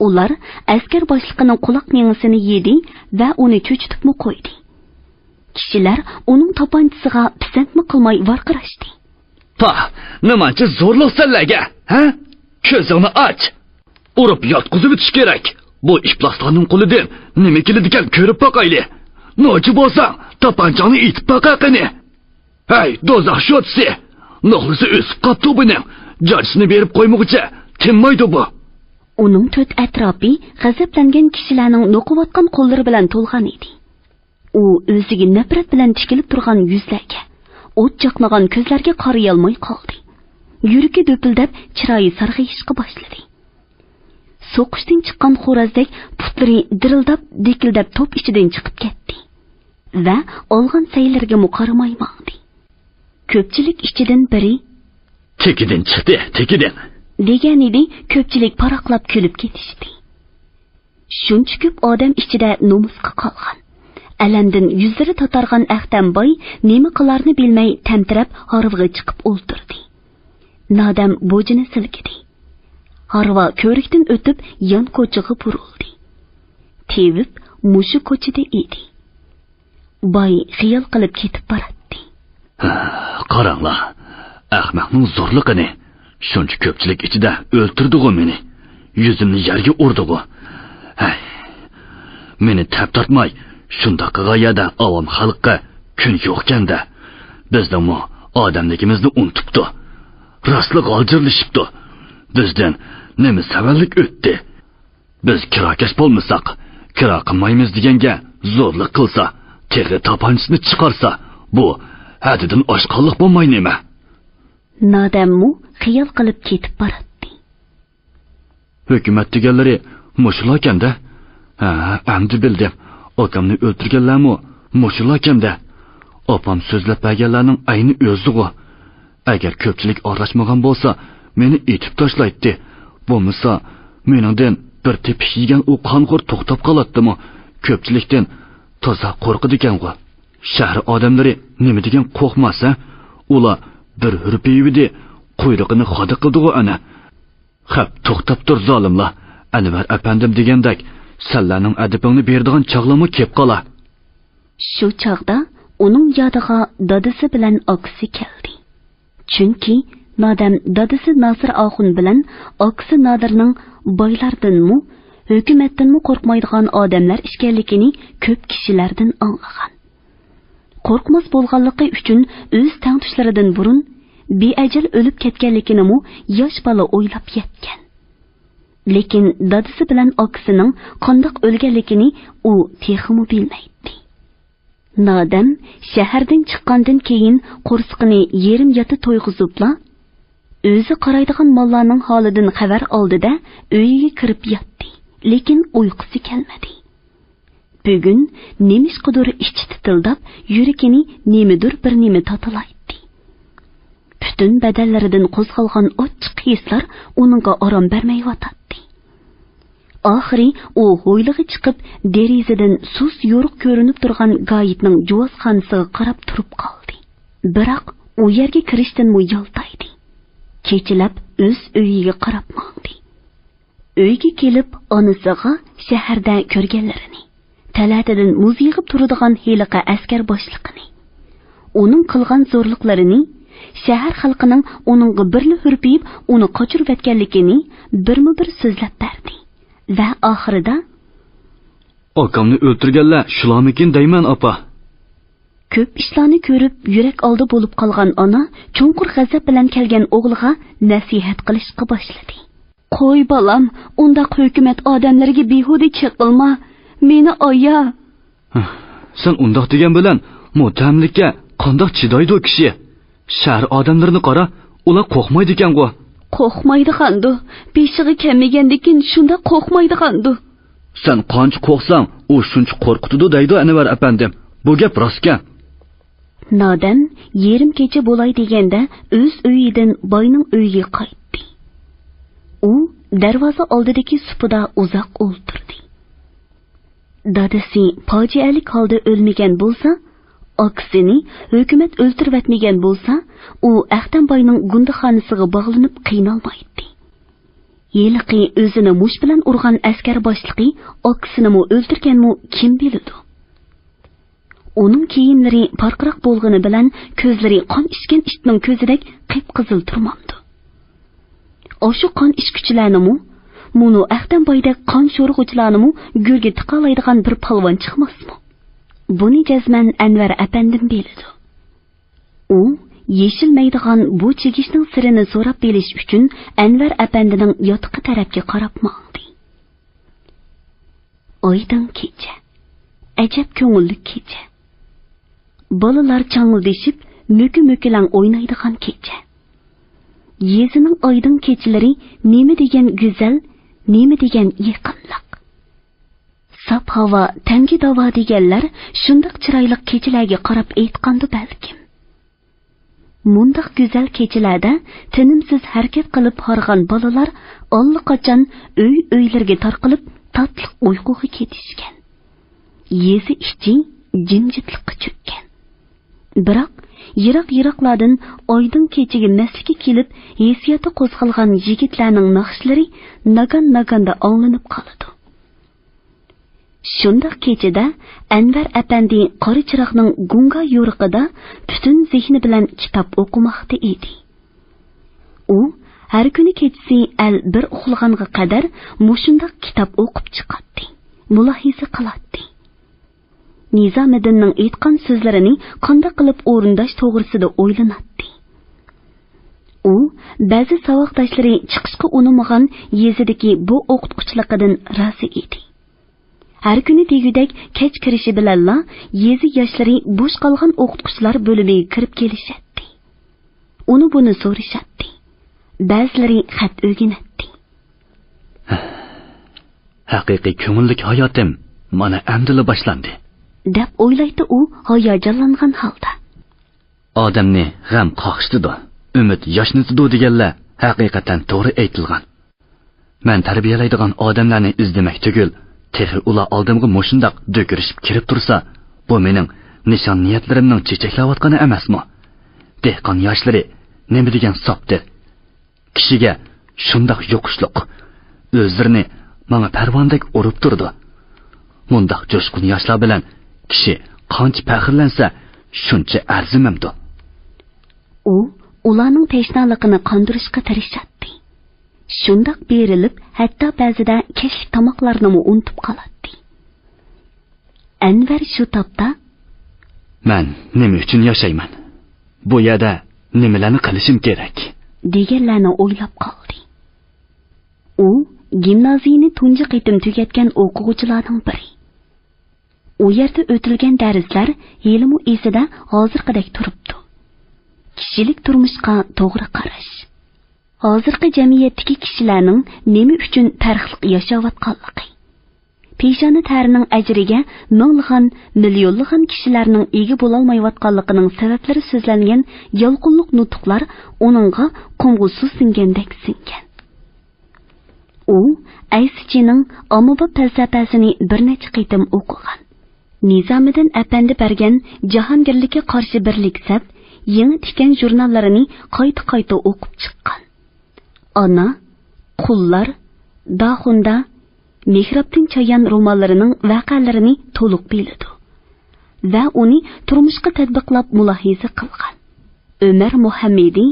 ئۇلار ئەسكەر باشلىقىنىڭ قۇلاق مېڭىسىنى يېدى ۋە ئۇنى چۆچۈتۈپمۇ قويدى. كىشىلەر ئۇنىڭ تاپانچىسىغا پىسەنتمۇ قىلماي ۋارقىراشتى. «پاھ، نېمانچە زورلۇق سەنلەرگە، ھە؟ كۆزۈڭنى ئاچ! ئۇرۇپ ياتقۇزۇۋېتىش كېرەك. بۇ ئىپلاسلارنىڭ قولىدىن نېمە كېلىدىكەن، كۆرۈپ باقايلى. نوچى بولساڭ، تاپانچاڭنى ئېتىپ باقە قېنى. ھەي، دوزاخ شوتىسى! نوخلىسى ئۆسۈپ قاپتۇ بۇنىڭ. جاجىسىنى بېرىپ قويمىغۇچە تىنمايدۇ بۇ.» ئۇنىڭ تۆت ئەتراپى غەزەپلەنگەن كىشىلەرنىڭ نوقۇۋاتقان قوللىرى بىلەن تولغان ئىدى. ئۇ ئۆزىگە نەپرەت بىلەن تىكىلىپ تۇرغان يۈزلەرگە، ئوت چاقنىغان كۆزلەرگە قارىيالماي قالدى. يۈرىكى دۈپۈلدەپ، چىرايى سارغىيىشقا باشلىدى. سوقۇشتىن چىققان خورازدەك پۇتلىرى دىرىلداپ، دىكىلدەپ توپ ئىچىدىن چىقىپ كەتتى ۋە ئالغان سەيلىرىگىمۇ قارىماي ماڭدى. كۆپچىلىك ئىچىدىن بىرى، «تېكىدىن چىقتى، تېكىدىن!» دېگەنىدى، كۆپچىلىك پاراقلاپ كۈلۈپ كېتىشتى. شۇنچە كۆپ ئادەم ئىچىدە نومۇسقا قالغان، ئەلەمدىن يۈزلىرى تاتارغان ئەختەم باي نېمە قىلارنى بىلمەي تەمتىرەپ ھارۋىغا چىقىپ ئولتۇردى. نادەم بوجىنى سىلكىدى. ھارۋا كۆۋرۈكتىن ئۆتۈپ يان كوچىغا بۇرۇلدى. تېۋىپ مۇشۇ كوچىدا ئىدى. باي خىيال قىلىپ كېتىپ باراتتى. قاراڭلار، ئەخمەقنىڭ زورلۇقىنى! شۇنچە كۆپچىلىك ئىچىدە ئۆلتۈردىغۇ مېنى، يۈزۈمنى يەرگە ئۇردىغۇ. ھەي، مېنى تەپ تارتماي، شۇنداق قىلغان يەردە ئاۋام خەلققە كۈن يوقكەن-دە. بىزنىڭمۇ ئادەملىكىمىزنى ئۇنتۇپتۇ. راستلا غالجىرلىشىپتۇ. بىزدىن نېمە سەۋەنلىك ئۆتتى؟ بىز كىراكەش بولمىساق، كىرا قىلمايمىز دېگەنگە زورلۇق قىلسا، تېخى تاپانچىسىنى چىقارسا، بۇ ھەددىدىن ئاشقانلىق بولماي نېمە؟ نادەممۇ خىيال قىلىپ كېتىپ باراتتى. ھۆكۈمەت دېگەنلىرى مۇشۇلاركەن-دە. ھە، ئەمدى بىلدىم. ئاكامنى ئۆلتۈرگەنلەرمۇ مۇشۇلاركەن-دە. ئاپام سۆزلەپ بەرگەنلەرنىڭ ئەينى ئۆزىغۇ. ئەگەر كۆپچىلىك ئارىلاشمىغان بولسا، مېنى ئېتىپ تاشلايتتى. بولمىسا، مېنىڭدىن بىر تېپىك يېگەن ئۇ قانخور توختاپ قالاتتىمۇ؟ كۆپچىلىكتىن تازا قورقىدىكەنغۇ. شەھەر ئادەملىرى نېمە دېگەن قورقماس، ھە؟ ئۇلار بىر ھۈرپىيىۋىدى، قۇيرۇقىنى خادا قىلدىغۇ ئەنە. خەپ، توختاپ تۇر، زالىملار! ئەنۋەر ئەپەندىم دېگەندەك، سەنلەرنىڭ ئەدىپىڭنى بېرىدىغان چاغلارمۇ كېلىپ قالا. شۇ چاغدا ئۇنىڭ يادىغا دادىسى بىلەن ئاكىسى كەلدى. چۈنكى نادەم دادىسى ناسىر ئاخۇن بىلەن ئاكىسى نادىرنىڭ بايلاردىنمۇ، ھۆكۈمەتتىنمۇ قورقمايدىغان ئادەملەر ئىكەنلىكىنى كۆپ كىشىلەردىن ئاڭلىغان. قورقماس بولغانلىقى ئۈچۈن ئۆز تەڭتۇشلىرىدىن بۇرۇن بىئەجەل ئۆلۈپ كەتكەنلىكىنىمۇ ياش بالا ئويلاپ يەتكەن. لېكىن دادىسى بىلەن ئاكىسىنىڭ قانداق ئۆلگەنلىكىنى ئۇ تېخىمۇ بىلمەيتتى. نادەم شەھەردىن چىققاندىن كېيىن قورسىقىنى يېرىم ياتا تويغۇزۇپلا، ئۆزى قارايدىغان ماللارنىڭ ھالىدىن خەۋەر ئالدى-دە، ئۆيىگە كىرىپ ياتتى. لېكىن ئۇيقۇسى كەلمىدى. بۈگۈن نېمىشقىدۇر ئىچى تىتىلداپ، يۈرىكىنى نېمىدۇر بىر نېمە تاتىلايتتى. پۈتۈن بەدەنلىرىدىن قوزغالغان ئاچچىق ھېسلار ئۇنىڭغا ئارام بەرمەيۋاتاتتى. ئاخىرى ئۇ ھويلىغا چىقىپ، دېرىزىدىن سۇس يورۇق كۆرۈنۈپ تۇرغان گايىتنىڭ جۇۋازخانىسىغا قاراپ تۇرۇپ قالدى. بىراق ئۇ يەرگە كىرىشتىنمۇ يالتايدى. كېچىلەپ ئۆز ئۆيىگە قاراپ ماڭدى. ئۆيگە كېلىپ، ئانىسىغا شەھەردە كۆرگەنلىرىنى، تەلەتىدىن مۇز يىغىپ تۇرىدىغان ھېلىقى ئەسكەر باشلىقىنى، ئۇنىڭ قىلغان زورلۇقلىرىنى، شەھەر خەلقىنىڭ ئۇنىڭغا بىرلا ھۈرپىيىپ، ئۇنى قاچۇرۇۋەتكەنلىكىنى بىرمۇ بىر سۆزلەپ بەردى ۋە ئاخىرىدا، «ئاكامنى ئۆلتۈرگەنلەر شۇلارمىكىن دەيمەن، ئاپا.» كۆپ ئىشلارنى كۆرۈپ، يۈرەك ئالدى بولۇپ قالغان ئانا چوڭقۇر غەزەپ بىلەن كەلگەن ئوغلىغا نەسىھەت قىلىشقا باشلىدى. «قوي، بالام، ئۇنداق ھۆكۈمەت ئادەملىرىگە بىھۇدە چېقىلما. مېنى ئايا.» «ھە، سەن ئۇنداق دېگەن بىلەن، مۇتەملىككە قانداق چىدايدۇ كىشى؟ شەھەر ئادەملىرىنى قارا، ئۇلار قورقمايدىكەنغۇ.» «قورقمايدىغاندۇ؟ بېشىغا كەلمىگەندىكىن شۇنداق قورقمايدىغاندۇ؟» «سەن قانچە قورقساڭ، ئۇ شۇنچە قورقۇتىدۇ» دەيدۇ ئەنۋەر ئەپەندىم. بۇ گەپ راستكەن. نادەم يېرىم كېچە بولاي دېگەندە ئۆز ئۆيىدىن باينىڭ ئۆيىگە قايتتى. ئۇ دەرۋازا ئالدىدىكى سۇپىدا ئۇزاق ئولتۇردى. دادىسى پاجىئەلىك ھالدا ئۆلمىگەن بولسا، ئاكىسىنى ھۆكۈمەت ئۆلتۈرۈۋەتمىگەن بولسا، ئۇ ئەختەم باينىڭ گۇندىخانىسىغا باغلىنىپ قىينالمايتتى. ھېلىقى ئۆزىنى مۇش بىلەن ئۇرغان ئەسكەر باشلىقى ئاكىسىنىمۇ ئۆلتۈرگەنمۇ كىم بىلىدۇ؟ ئۇنىڭ كىيىملىرى پارقىراق بولغىنى بىلەن كۆزلىرى قان ئىچكەن ئىتنىڭ كۆزىدەك قىپقىزىل تۇرمامدۇ؟ ئاشۇ قان ئىچكۈچىلەرنىمۇ، مۇنۇ ئەختەم بايدەك قان شورىغۇچىلارنىمۇ گۆرگە تىقالايدىغان بىر پالۋان چىقماسمۇ؟ بۇنى جەزمەن ئەنۋەر ئەپەندىم بىلىدۇ. ئۇ يېشىلمەيدىغان بۇ چىگىشنىڭ سىرىنى سوراپ بىلىش ئۈچۈن ئەنۋەر ئەپەندىنىڭ ياتىقى تەرەپكە قاراپ ماڭدى. ئايدىڭ كېچە. ئەجەب كۆڭۈللۈك كېچە. بالىلار چاڭىلدىشىپ، مۆكە-مۆكىلەڭ ئوينايدىغان كېچە. يېزىنىڭ ئايدىڭ كېچىلىرى نېمە دېگەن گۈزەل، نېمە دېگەن يېقىملىق. ساپ ھاۋا، تەمگە داۋا دېگەنلەر شۇنداق چىرايلىق كېچىلەرگە قاراپ ئېيتقاندۇ بەلكىم. مۇنداق گۈزەل كېچىلەردە تىنىمسىز ھەرىكەت قىلىپ ھارغان بالىلار ئاللىقاچان ئۆي-ئۆيلىرىگە تارقىلىپ، تاتلىق ئۇيقۇغا كېتىشكەن. يېزا ئىچى جىمجىتلىققا چۆككەن. بىراق يىراق-يىراقلاردىن ئايدىڭ كېچىگە مەستلىكى كېلىپ، ھېسسىياتى قوزغالغان يىگىتلەرنىڭ ناخشىلىرى ناگان-ناگاندا ئاڭلىنىپ قالىدۇ. شۇنداق كېچىدە ئەنۋەر ئەپەندى قارا چىراغنىڭ گۇڭگا يورۇقىدا پۈتۈن زېھنى بىلەن كىتاب ئوقۇماقتا ئىدى. ئۇ ھەر كۈنى كېچىسى ئەل بىر ئۇخلىغانغا قەدەر مۇشۇنداق كىتاب ئوقۇپ چىقاتتى، مۇلاھىزە قىلاتتى. نىزامىدىننىڭ ئېيتقان سۆزلىرىنى قانداق قىلىپ ئورۇنداش توغرىسىدا ئويلىناتتى. ئۇ بەزى ساۋاقداشلىرى چىقىشقا ئۇنىمىغان يېزىدىكى بۇ ئوقۇتقۇچىلىقىدىن رازى ئىدى. ھەر كۈنى دېگۈدەك كەچ كىرىشى بىلەنلا يېزا ياشلىرى بوش قالغان ئوقۇتقۇچىلار بۆلۈمىگە كىرىپ كېلىشەتتى. ئۇنى بۇنى سورىشاتتى. بەزىلىرى خەت ئۆگىنەتتى. «ھەقىقىي كۆڭۈللۈك ھاياتىم مانا ئەمدىلا باشلاندى» دەپ ئويلايتتى ئۇ ھاياجانلانغان ھالدا. «ئادەمنى غەم قاقشىتىدۇ، ئۈمىد ياشنىتىدۇ دېگەنلەر ھەقىقەتەن توغرا ئېيتىلغان. مەن تەربىيەلەيدىغان ئادەملەرنى ئىزدىمەك تۈگۈل، تېخى ئۇلار ئالدىمغا مۇشۇنداق دۆكۈرۈشۈپ كىرىپ تۇرسا، بۇ مېنىڭ نىشان نىيەتلىرىمنىڭ چېچەكلەۋاتقىنى ئەمەسمۇ؟ دېھقان ياشلىرى نېمە دېگەن ساپتىل! كىشىگە شۇنداق يۇقۇشلۇق، ئۆزلىرىنى ماڭا پەرۋانىدەك ئۇرۇپ تۇرىدۇ. مۇنداق جۇشقۇن ياشلار بىلەن كىشى قانچە پەخىرلەنسە، شۇنچە ئەرزىمەمدۇ؟» ئۇ ئۇلارنىڭ تەشنالىقىنى قاندۇرۇشقا تىرىشاتتى. شۇنداق بېرىلىپ، ھەتتا بەزىدە كەچلىك تاماقلارنىمۇ ئۇنتۇپ قالاتتى. ئەنۋەر شۇ تاپتا مەن نېمە ئۈچۈن ياشايمەن؟ بۇ يەردە نېمىلەرنى قىلىشىم كېرەك؟ دېگەنلەرنى ئويلاپ قالدى. ئۇ گىمنازىيىنى تۇنجى قېتىم تۈگەتكەن ئوقۇغۇچىلارنىڭ بىرى. ئۇ يەردە ئۆتۈلگەن دەرسلەر ھېلىمۇ ئېسىدە ھازىرقىدەك تۇرۇپتۇ. كىشىلىك تۇرمۇشقا توغرا قاراش. ھازىرقى جەمئىيەتتىكى كىشىلەرنىڭ نېمە ئۈچۈن پەرقلىق ياشاۋاتقانلىقى. پېشانە تەرىنىڭ ئەجرىگە مىڭلىغان، مىليونلىغان كىشىلەرنىڭ ئىگە بولالمايۋاتقانلىقىنىڭ سەۋەبلىرى سۆزلەنگەن يالقۇنلۇق نۇتۇقلار ئۇنىڭغا قۇمغا سۇ سىڭگەندەك سىڭگەن. ئۇ ئەيسىچىنىڭ ئاممىباب پەلسەپەسىنى بىر نەچچە قېتىم ئوقۇغان. نىزامىدىن ئەپەندى بەرگەن جاھانگىرلىككە قارشى بىرلىك سەپ، يېڭى تىكەن ژۇرناللىرىنى قايتا-قايتا ئوقۇپ چىققان. ئانا، قۇللار، داخۇندا، مېھرابتىن چايان رومانلىرىنىڭ ۋەقەلىرىنى تولۇق بىلىدۇ ۋە ئۇنى تۇرمۇشقا تەتبىقلاپ مۇلاھىزە قىلغان. ئۆمەر مۇھەممىدى،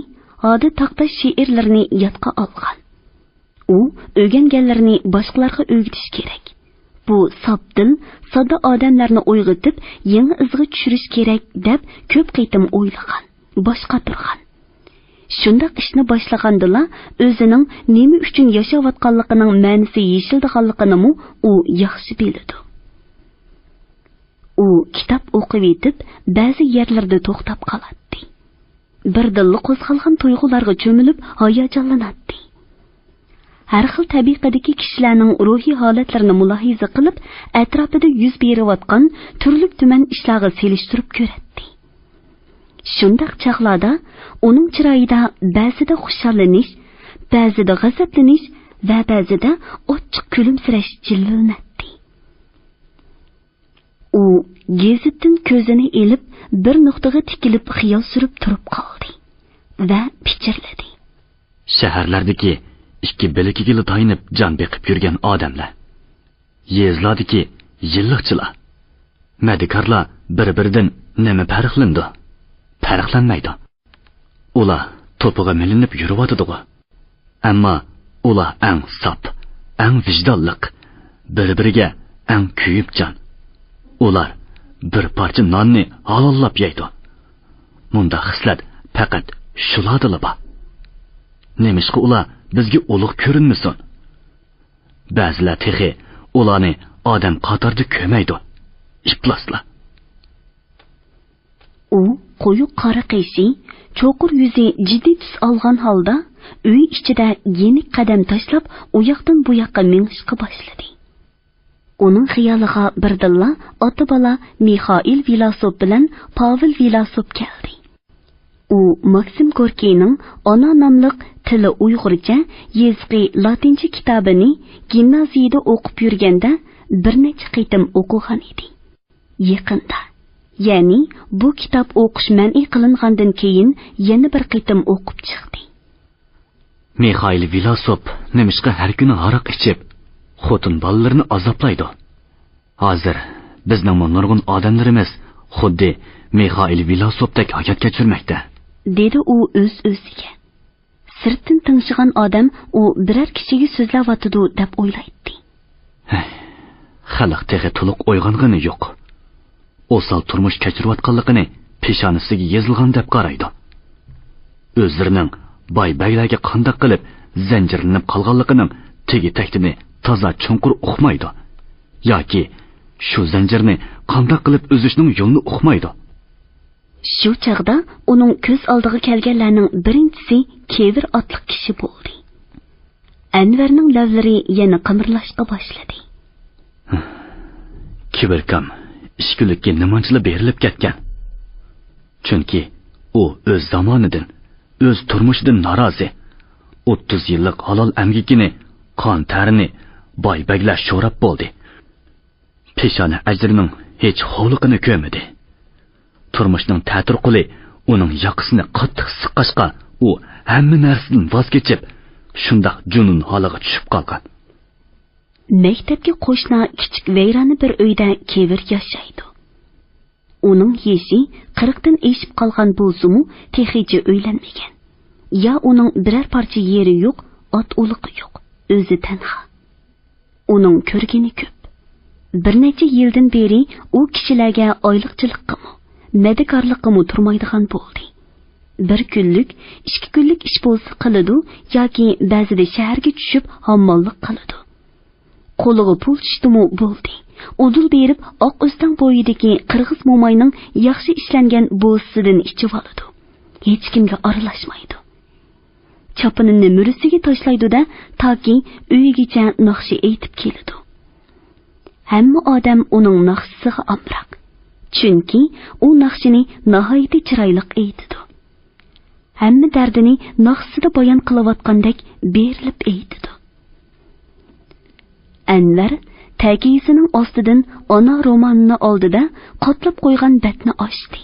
ھادى تاقتاش شېئىرلىرىنى يادقا ئالغان. ئۇ ئۆگەنگەنلىرىنى باشقىلارغا ئۆگىتىش كېرەك. بۇ ساپ دىل، ساددا ئادەملەرنى ئويغىتىپ، يېڭى ئىزغا چۈشۈرۈش كېرەك، دەپ كۆپ قېتىم ئويلىغان، باش قاتۇرغان. شۇنداق ئىشنى باشلىغاندىلا، ئۆزىنىڭ نېمە ئۈچۈن ياشاۋاتقانلىقىنىڭ مەنىسى يېشىلىدىغانلىقىنىمۇ ئۇ ياخشى بىلىدۇ. ئۇ كىتاب ئوقۇۋېتىپ، بەزى يەرلىرىدە توختاپ قالاتتى. بىردىنلا قوزغالغان تۇيغۇلارغا چۆمۈلۈپ ھاياجانلىناتتى. ھەر خىل تەبىقىدىكى كىشىلەرنىڭ روھىي ھالەتلىرىنى مۇلاھىزە قىلىپ، ئەتراپىدا يۈز بېرىۋاتقان تۈرلۈك-تۈمەن ئىشلارغا سېلىشتۇرۇپ كۆرەتتى. شۇنداق چاغلاردا ئۇنىڭ چىرايىدا بەزىدە خۇشاللىنىش، بەزىدە غەزەپلىنىش ۋە بەزىدە ئاچچىق كۈلۈمسىرەش جىلۋىلىنەتتى. ئۇ گېزىتتىن كۆزىنى ئېلىپ، بىر نۇقتىغا تىكىلىپ خىيال سۈرۈپ تۇرۇپ قالدى ۋە پىچىرلىدى. شەھەرلەردىكى ئىككى بىلىكىگىلا تايىنىپ جان بېقىپ يۈرگەن ئادەملەر، يېزىلاردىكى يىللىقچىلار، مەدىكارلار بىر-بىرىدىن نېمە پەرقلىنىدۇ؟ پەرقلەنمەيدۇ. ئۇلار توپىغا مىلىنىپ يۈرۈۋاتىدىغۇ. ئەمما ئۇلار ئەڭ ساپ، ئەڭ ۋىجدانلىق، بىر-بىرىگە ئەڭ كۆيۈمچان. ئۇلار بىر پارچە ناننى ھالاللاپ يەيدۇ. مۇنداق خىسلەت پەقەت شۇلاردىلا بار. نېمىشقا ئۇلار بىزگە ئۇلۇغ كۆرۈنمىسۇن؟ بەزىلەر تېخى ئۇلارنى ئادەم قاتارىدا كۆرمەيدۇ. ئىپلاسلار. ئۇ قويۇق قارا قېشى، چوقۇر يۈزى جىددىي تۈس ئالغان ھالدا ئۆي ئىچىدە يېنىك قەدەم تاشلاپ، ئۇياقتىن بۇياققا مېڭىشقا باشلىدى. ئۇنىڭ خىيالىغا بىردىنلا ئاتا-بالا مىخائىل ۋىلاسوف بىلەن پاۋېل ۋىلاسوف كەلدى. ئۇ ماكسىم گوركىينىڭ ئانا ناملىق تىلى ئۇيغۇرچە، يېزىقى لاتىنچە كىتابىنى گىمنازىيىدە ئوقۇپ يۈرگەندە بىر نەچچە قېتىم ئوقۇغان ئىدى. يېقىندا، يەنى بۇ كىتاب ئوقۇش مەنئى قىلىنغاندىن كېيىن يەنە بىر قېتىم ئوقۇپ چىقتى. مىخائىل ۋىلاسوف نېمىشقا ھەر كۈنى ھاراق ئىچىپ، خوتۇن بالىلىرىنى ئازابلايدۇ؟ ھازىر بىزنىڭمۇ نۇرغۇن ئادەملىرىمىز خۇددى مىخائىل ۋىلاسوفتەك ھايات كەچۈرمەكتە. دېدى ئۇ ئۆز-ئۆزىگە. سىرتتىن تىڭشىغان ئادەم ئۇ بىرەر كىشىگە سۆزلەۋاتىدۇ دەپ ئويلايتتى. ھەي، خەلق تېخى تولۇق ئويغانغىنى يوق. ئوسال تۇرمۇش كەچۈرۈۋاتقانلىقىنى پېشانىسىگە يېزىلغان دەپ قارايدۇ. ئۆزلىرىنىڭ باي بەگلەرگە قانداق قىلىپ زەنجىرلىنىپ قالغانلىقىنىڭ تېگى تەكتىنى تازا چوڭقۇر ئۇقمايدۇ. ياكى شۇ زەنجىرنى قانداق قىلىپ ئۈزۈشنىڭ يولىنى ئۇقمايدۇ. شۇ چاغدا ئۇنىڭ كۆز ئالدىغا كەلگەنلەرنىڭ بىرىنچىسى كېۋىر ئاتلىق كىشى بولدى. ئەنۋەرنىڭ لەۋلىرى يەنە قىمىرلاشقا باشلىدى. كېۋىركام ئىچكۈلۈككە نېمانچىلا بېرىلىپ كەتكەن. چۈنكى ئۇ ئۆز زامانىدىن، ئۆز تۇرمۇشىدىن نارازى. ئوتتۇز يىللىق ھالال ئەمگىكىنى، قان تەرىنى باي بەگلەر شوراپ بولدى. پېشانە ئەجرىنىڭ ھېچ خورلۇقىنى كۆرمىدى. تۇرمۇشنىڭ تەتۈر قولى ئۇنىڭ ياقىسىنى قاتتىق سىققاچقا، ئۇ ھەممە نەرسىدىن ۋاز كېچىپ، شۇنداق جۇنۇن ھالىغا چۈشۈپ قالغان. مەكتەپكە قوشنا كىچىك ۋەيرانە بىر ئۆيدە كېۋىر ياشايدۇ. ئۇنىڭ يېشى قىرىقتىن ئېشىپ قالغان بولسىمۇ، تېخىچە ئۆيلەنمىگەن. يا ئۇنىڭ بىرەر پارچە يېرى يوق، ئات-ئۇلىقى يوق، ئۆزى تەنھا. ئۇنىڭ كۆرگىنى كۆپ. بىر نەچچە يىلدىن بېرى ئۇ كىشىلەرگە ئايلىقچىلىققىمۇ، مەدىكارلىققىمۇ تۇرمايدىغان بولدى. بىر كۈنلۈك، ئىككى كۈنلۈك ئىش بولسا قىلىدۇ ياكى بەزىدە شەھەرگە چۈشۈپ ھامماللىق قىلىدۇ. قولىغا پۇل چۈشتىمۇ بولدى. ئۇدۇل بېرىپ ئاق ئۆستەڭ بويىدىكى قىرغىز موماينىڭ ياخشى ئىشلەنگەن بوسىسىدىن ئىچىۋالىدۇ. ھېچكىمگە ئارىلاشمايدۇ. چاپىنىنى مۈرىسىگە تاشلايدۇ-دە، تاكى ئۆيىگىچە ناخشا ئېيتىپ كېلىدۇ. ھەممە ئادەم ئۇنىڭ ناخشىسىغا ئامراق. چۈنكى ئۇ ناخشىنى ناھايىتى چىرايلىق ئېيتىدۇ. ھەممە دەردىنى ناخشىسىدا بايان قىلىۋاتقاندەك بېرىلىپ ئېيتىدۇ. ئەنۋەر تەكىيىسىنىڭ ئاستىدىن ئانا رومانىنى ئالدى-دە، قاتلاپ قويغان بەتنى ئاچتى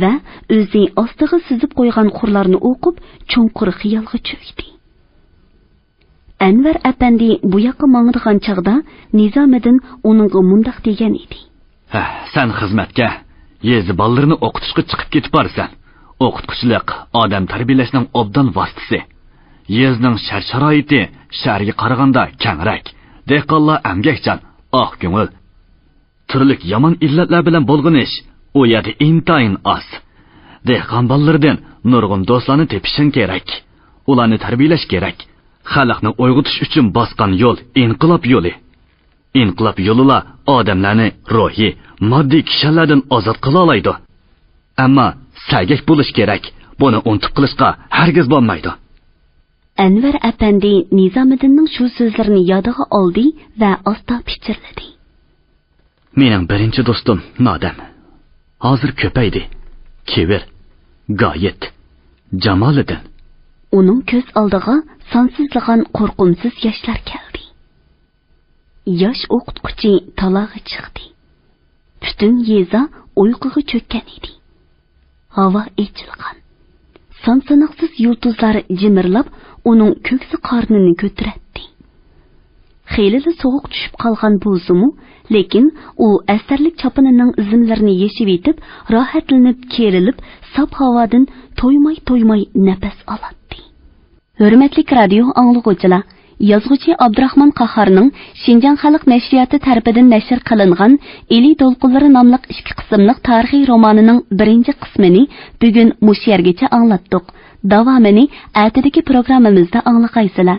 ۋە ئۆزى ئاستىغا سىزىپ قويغان قۇرلارنى ئوقۇپ، چوڭقۇر خىيالغا چۆكتى. ئەنۋەر ئەپەندى بۇ ياققا ماڭىدىغان چاغدا نىزامىدىن ئۇنىڭغا مۇنداق دېگەن ئىدى. ھە، سەن خىزمەتكە، يېزا بالىلىرىنى ئوقۇتۇشقا چىقىپ كېتىپ بارىسەن. ئوقۇتقۇچىلىق ئادەم تەربىيەلەشنىڭ ئوبدان ۋاسىتىسى. يېزىنىڭ شەرت-شارائىتى شەھەرگە قارىغاندا كەڭرەك، دېھقانلار ئەمگەكچان، ئاق كۆڭۈل. تۈرلۈك يامان ئىللەتلەر بىلەن بۇلغىنىش ئۇ يەردە ئىنتايىن ئاز. دېھقان بالىلىرىدىن نۇرغۇن دوستلارنى تېپىشىڭ كېرەك. ئۇلارنى تەربىيەلەش كېرەك. خەلقنى ئويغىتىش ئۈچۈن باسقان يول ئىنقىلاب يولى. ئىنقىلاب يولىلا ئادەملەرنى روھىي، ماددىي كىشەنلەردىن ئازاد قىلالايدۇ. ئەمما سەگەك بولۇش كېرەك. بۇنى ئۇنتۇپ قېلىشقا ھەرگىز بولمايدۇ. ئەنۋەر ئەپەندى نىزامىدىننىڭ شۇ سۆزلىرىنى يادىغا ئالدى ۋە ئاستا پىچىرلىدى. مېنىڭ بىرىنچى دوستۇم نادەم. ھازىر كۆپەيدى. كېۋىر، گايىت، جامالىدىن. ئۇنىڭ كۆز ئالدىغا سانسىزلىغان قورقۇمسىز ياشلار كەلدى. ياش ئوقۇتقۇچى تالاغا چىقتى. پۈتۈن يېزا ئۇيقۇغا چۆككەن ئىدى. ھاۋا ئېچىلغان. سان-ساناقسىز يۇلتۇزلار جىمىرلاپ، ئۇنىڭ كۆكسى قارنىنى كۆتۈرەتتى. خېلىلا سوغۇق چۈشۈپ قالغان بولسىمۇ، لېكىن ئۇ ئەستەرلىك چاپىنىنىڭ ئىزىملىرىنى يېشىۋېتىپ، راھەتلىنىپ كېرىلىپ، ساپ ھاۋادىن تويماي-تويماي نەپەس ئالاتتى. ھۆرمەتلىك رادىيو ئاڭلىغۇچىلار، يازغۇچى ئابدۇراخمان قاھارنىڭ شىنجاڭ خەلق نەشرىياتى تەرىپىدىن نەشر قىلىنغان ئىلى دولقۇنلىرى ناملىق ئىككى قىسىملىق تارىخىي رومانىنىڭ بىرىنچى قىسمىنى بۈگۈن مۇشۇ يەرگىچە ئاڭلاتتۇق. داۋامىنى ئەتىدىكى پروگراممىمىزدا ئاڭلىغايسىلەر.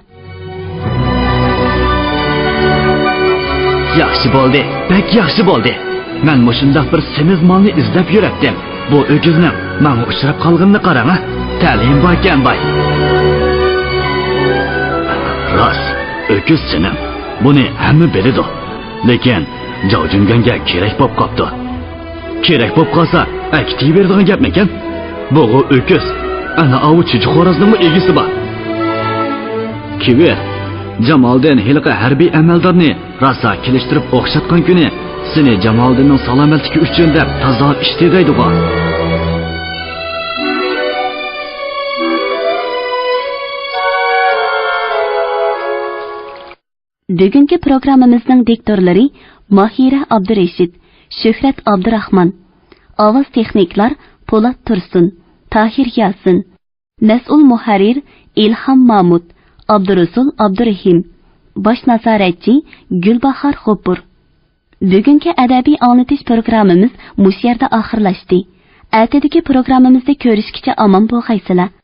ياخشى بولدى، بەك ياخشى بولدى. مەن مۇشۇنداق بىر سېمىز مالنى ئىزدەپ يۈرەتتىم. بۇ ئۆكۈزنىڭ ماڭا ئۇچراپ قالغىنىنى قاراڭا، تەلىيىم باركەن باي. راست، ئۆكۈز سېنىڭ. بۇنى ھەممە بىلىدۇ. لېكىن جاۋجۈنگەنگە كېرەك بولۇپ قاپتۇ. كېرەك بولۇپ قالسا، ئەكېتىۋېرىدىغان گەپمىكەن؟ بۇغۇ ئۆكۈز. ئەنە ئاۋۇ چۈجە خورازنىڭمۇ ئىگىسى بار. كېۋىر، جامالدىن ھېلىقى ھەربىي ئەمەلدارنى راسا كېلىشتۈرۈپ ئوخشاتقان كۈنى سېنى جامالدىننىڭ سالامەتلىكى ئۈچۈن دەپ تازا ئىشتى دەيدىغۇ. بۈگۈنكى پروگراممىمىزنىڭ دىكتورلىرى ماھىرە ئابدۇرېشىت، شۆھرەت ئابدۇراخمان، ئاۋاز تېخنىكلار پولات تۇرسۇن، تاھىر ياسىن، مەسئۇل مۇھەررىر ئىلھام مامۇت، ئابدۇرۇسۇل ئابدۇرېھىم، باش نازارەتچى گۈلباھار غوپۇر. بۈگۈنكى ئەدەبىي ئاڭلىتىش پروگراممىمىز مۇشۇ يەردە ئاخىرلاشتى. ئەتىدىكى پروگراممىمىزدا كۆرۈشكىچە ئامان بولغايسىلەر.